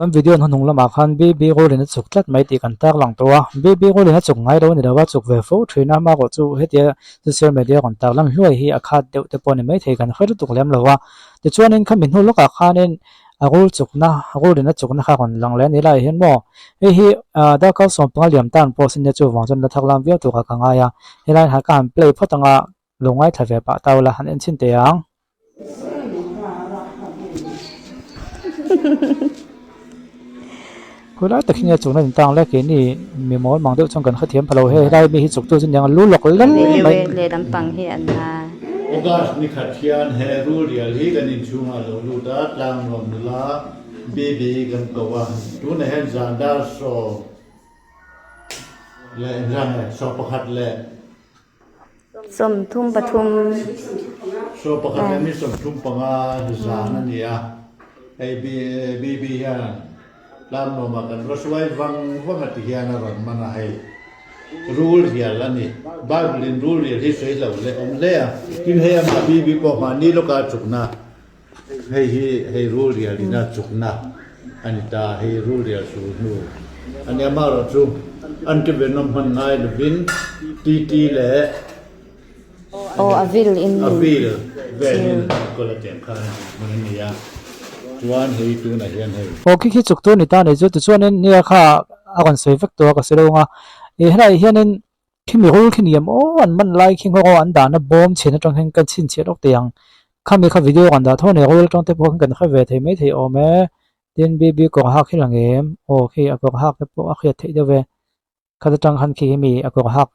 Kan video hnuhnung lamah khan BB Rulin a chuk tlat mai tih kan tar lang tawh a, BB Rulin a chuk ngai lo a ni lo a, chuk ve fo thin a, amaherawh chu hetia social media rawn tar lan hluai hi a khat deuh te pawh a ni maithei kan hre lutuk lem lo a. Tichuanin khami hnu lawkah khanin a rul chukna, rulin a chukna kha rawn lang leh a ni laiah hian maw hei hi darkar sawmpanga liam tan pawh sin nia chuvang chuan la thar lam viau turah ka ngai a, helai ka han play phawt anga Lo ngaithla ve pah tau la, han en chhin teh ang. Khawilai tak hi nge chukna in tang le keini mi mawl mang deuh chuan kan hrethiam pha lo hei helai mi hi chuktu chu niang a lu lawk lel mai. Lehlam pang hi an la. August ni khat hian he rulrial hi kan inchhungah lo lut a, tlang nuam nula BB kan ko a, tunah hian zan dar sawm leh zan 11 leh 33. 11 leh mi 35 zan a ni a, hei BB hian Tlannuamah kan va hruai vang vang a ti hian a rawn man a, hei rul rial a ni. Bible in rul rial hi sawi lo leh awm hle a, tin hei amah BB pawh mahni lawka a chukna, hei hi hei rul rial in a chukna a ni ta, hei rul rial sul hnu a ni. Amaherawhchu antivenom hman ngai lovin TT leh Aw a vil in a vil velin enkawl a tiang khan hman a ni a, chuan hei tunah hian hei. Aw khi khi chuk tu ni ta ni chu tichuanin nia kha a rawn sawi vek tawh a ka sawi lo ang a, ih helaiah hianin Khimi rul khi niam aw an man lai khi nghawk aw an dahna bawm chhen atang hian kan chhinchhiah lawk thei ang. Khami kha video kan dah tho a ni rul atang te pawh khan kan hre ve thei mai thei awm e. Tin BB kawr hak hi lang em? Aw khi a kawr hak te pawh a hriat theih deuh e. Khat atang khan khi hemi a kawr hak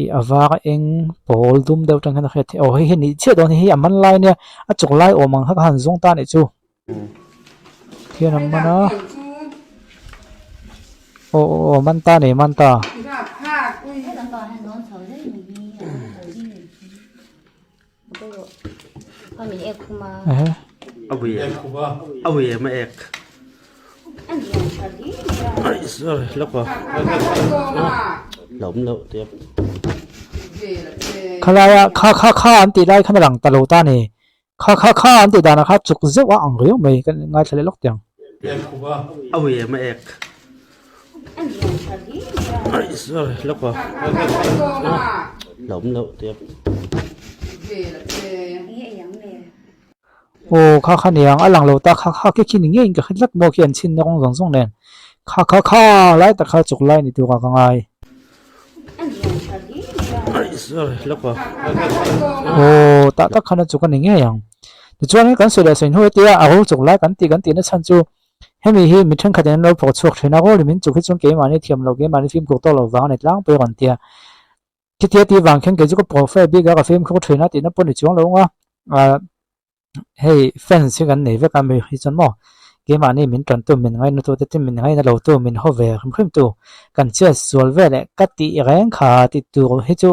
ih a var eng pawl dum deuh atang hian a hriat theih aw hei hi nih chiah dawn hei hi a man lai ania a chawk lai awm ang kha ka han zawng ta anih chu. Thian an man a aw aw aw man ta nei man ta. Khalaia kha kha kha an tih lai khan a lang ta lo ta a ni. Kha kha kha an tih danah kha chuk zeuh a ang riau mai kan ngaithla leh lawk teh ang. Aw kha kha niang a lang lo ta kha kha khi khi ni ngeiin ka hre tlat maw khi an chhinna kawng zawng zawng nen kha kha kha lai tak kha chuk lai ni tur ah ka ngai. Aw tah tak khan a chuk a ni ngei ang. Tichuan kan sawi leh sawi hnu hetia a rul chuk lai kan tih kan tih na chhan chu hemi hi mi thenkhat in an lo phawk chhuak thin a, rul in min chuk hi chuan keimahni thiam loh keimahni fimkhur tawk loh vang a ni tlangpui rawn ti a. Khitia tih vang khian kei chu ka profile bik a ka fimkhur thin a tihna pawh ni chuang lo ang a, ah hei fans hi kan nei vek a mi hi chuan maw keimahni min tan tu min ngaina tu te tin min ngaina lo tu min haw ve hrim hrim tu kan chhiat sual vel leh ka tih reng kha tih tur hi chu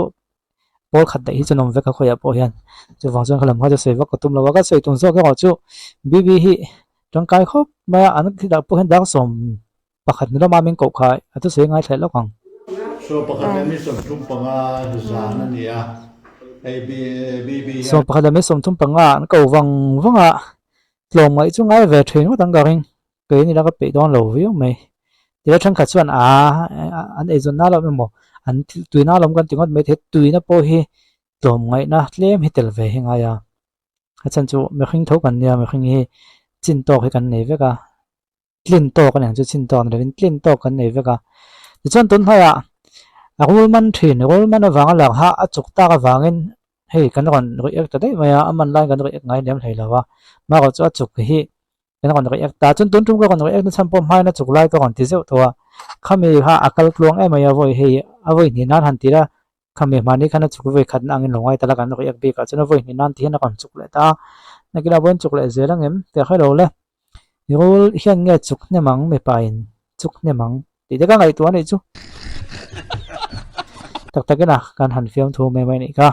pawl khat daih hi chu an awm vek a khawiah pawh hian chuvang chuan khalam kha chu sawi vak ka tum lo a ka sawi tum zawk erawh chu BB hi tangkai khawp mai a an thil ah pawh hian darkawm Pakhat ni lawma min koh kha a thusawi ngai thleh lawk ang. 11 leh mi 35 zan a ni a, hei BB hian. 11 leh mi 35 an ko vang vang a, tlawm ngaih chu ngai ve thin ngawt ang ka ring, kei ni la ka peih dawn lo viau mai. Tila thenkhat chuan a an eizawn na lawm emaw an tuina lawm kan ti ngawt mai thei, tuina pawh hi tlawm ngaihna tlem hi tel ve hi ngai a, a chhan chu mihring tho kan nia mihring hi chin tawk hi kan nei vek a. tlin tawk a ni ang chu chin tawk ni lovin tlin tawk kan nei vek a tichuan tun hnuaiah a rul man thin rul man avanga lang ha a chuk tak avangin hei kan rawn react ta daih mai a a man laiin kan react ngai lem hlei lo a marawh chu a chuk hi kan rawn react ta chuan tun tum ka rawn react na chhan pawh hmain a chuk lai ka rawn ti zeuh tawh a khami kha a kal tluang em mai a vawi hei a vawi hnih nan han ti la Khami hmani khan a chuk vawi khatna angin lo ngai ta la kan react bik ah chuan a vawi hnih nan ti hian a rawn chuk leh ta a nakina vawiin chuk leh zel ang em tih a hre lo le rul hian nge chuk hnem ang mipa in chuk hnem ang tih te ka ngaihtuah a nih chu tak takin a kan han fiam thu mai mai a nih kha.